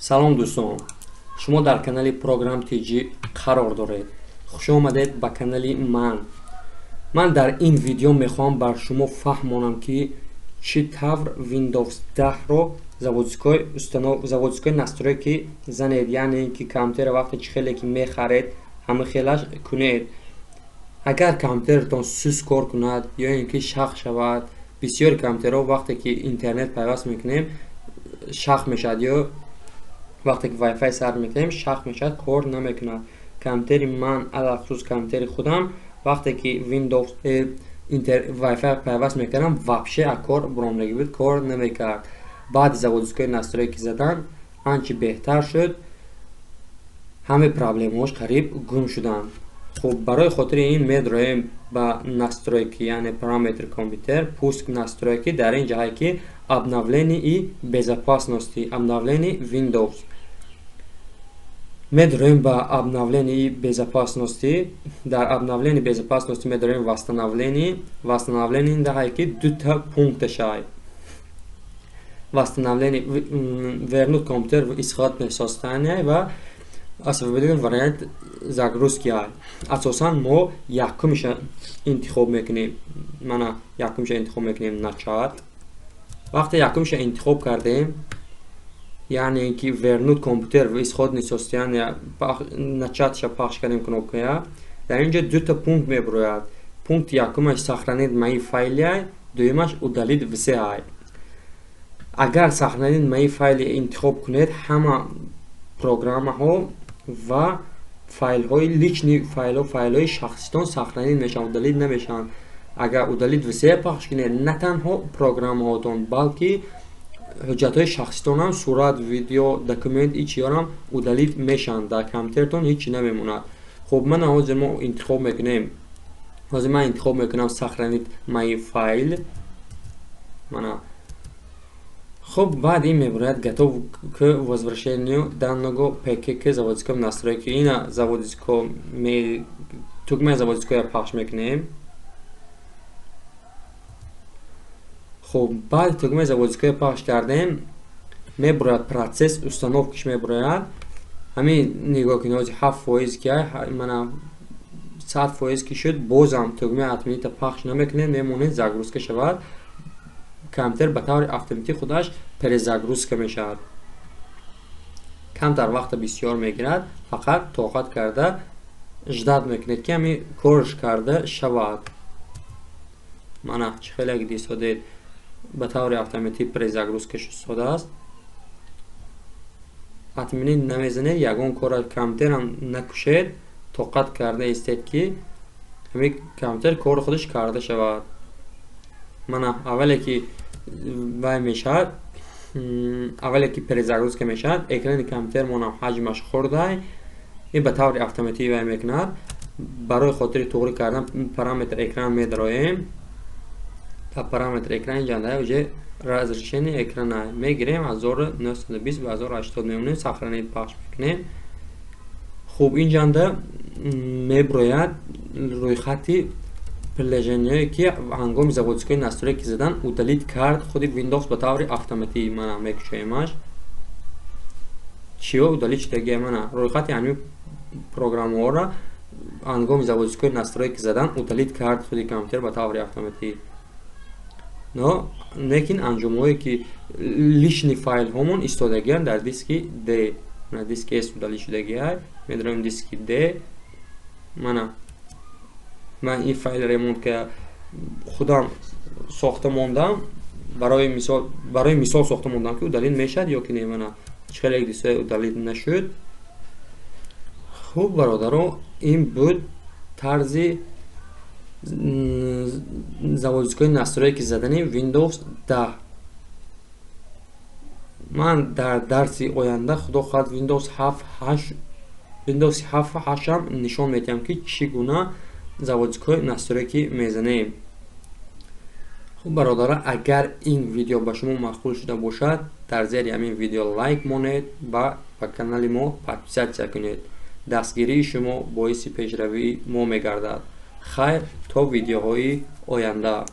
Салом, дӯстон! Шумо дар канали Программ ТЖ қарор доред. Хуш омадед ба канали ман. Ман дар ин видео мехоҳам бар шумо фаҳмонам, ки чӣ тавр Windows 10-ро заводской настройки занед, яъне ки компютера вақте чӣ хеле ки мехаред, ҳама хелаш кунед. Агар компютератон суст кор кунад ё ин ки шах шавад, бисёри компютерҳо вақте ки интернет пайваст мекунем, шах мешавад, ё вақте ки Wi-Fi сар мекунем, шах мешавад, кор намекунад. Компютери ман, алалхусус компютери худам, вақте ки Windows Wi-Fi пайваст мекардам, вообще аз кор буромдагӣ буд, кор намекард. Баъди заводской настройки задан анчи беҳтар шуд, ҳамаи проблемаҳош қариб гум шуданд. Хуб, барои хотири ин медроем ба настройки, яъне параметр компютер, пуск, настройки. Дар ин ҷаҳае ки обновление и безопасности, обновление Windows, медроем ба обновление и безопасности. Дар обновление безопасности медроем восстановление. Восстановление даҳае ки дута пункташай: восстановление, вернуть компьютер в исходное состояние ва освободить вариант загрузки. Асосан мо якумиша интихоб мекунем. Мана, якумиша интихоб мекунем, начать. Вақте якумиша интихоб кардем, яъне ки вернуть компьютер в исходное состояние, начать ша пахш кардем кнопкая, дар ин ҷо дута пункт мебурояд. Пункти якумаш сохранить мои файлы, дуюмаш удалить все. Агар сохранить мои файлы интихоб кунед, ҳама программаҳо ва файлҳои личный файлҳо, файлҳои шахситон сохранить мешаванд, удалить намешаванд. Агар удалить все пахш кунед, на танҳо программаҳотон, балки ҳуҷҷатҳои шахситонам, сурат, видео, документ, ҳичиёрам удалить мешаванд, дар компютератон ҳеҷ чи намемонад. Хуб, мана, ҳозир мо интихоб мекунем. Ҳозир ман интихоб мекунам сохранить мои файлы. Мана, хуб, баъд ин мебарояд готов к возвращению данного ПК к заводском настройки. Ина заводско тугмаи заводскоя пахш мекунем. Хуб, баъд тугмаи заводскоя пахш кардем, мебурояд процесс установкиш мебурояд. Ҳамин нигоҳ кунед, ҳозир 7% ки, мана, 100% ки шуд, бозам тугмаи отменить а пахш намекунед, мемонед загрузка шавад. Компютер ба таври автоматӣ худаш перезагрузка мешавад. Камтар вақта бисёр мегирад, фақат тоқат карда ждать мекунед, ки ҳамин корш карда шавад. Мана, чӣ хеле дисодед, ба таври автоматӣ перезагрузка шудааст. Отменить намезанед, ягон кора компютерам накушед, тоқат карда истед, ки ҳамин компютер кори худаш карда шавад. Мана, аввале ки вай мешавад, аввале ки перезагрузка мешавад, экрани компютермонам ҳаҷмаш хурдай, ин ба таври автоматӣ вай мекунад. Барои хотири туғрӣ кардан параметр экран медароем. Дар параметр экран инҷанда уже разрешение экрана мегирем, 1920 ба 1080 мемонем, сохранить пахш мекунем. Хуб, инҷанда меброяд рӯйхати приложениҳое, ки ҳангоми заводской настройки задан удалить кард худи Windows ба таври автоматӣ. Мана, мекушоемаш, чиё удалить шудагия. Мана, рӯйхати ҳамин программаҳоро ҳангоми заводской настройки задан удалить кард худи компютер ба таври автоматӣ. Но лекин анҷомҳое, ки личный файлҳомон истодагианд дар диски D, диски S удалить шудагиай. Медароем диски D. Мана, ман ин файл ремонт ка худам сохта мондам, барои мисол сохта мондам, ки удалить мешавад ё ки не. Мана, чӣ хеле дисоя удалить нашуд. Хуб, бародаро, ин буд тарзи заводской настройки задани Windows 10. Ман дар дарси оянда, худо хоҳад, Windows 7, 8, Windows 7, 8 нишон медиҳам, ки чӣ гуна заводской настройки мезанем. Хуб, бародаро, агар ин видео ба шумо маъқул шуда бошад, дар зери ҳамин видео лайк монед ва ба канали мо подписаться кунед. Дастгирии шумо боиси пешравии мо мегардад. Хайр, то видеоҳои оянда.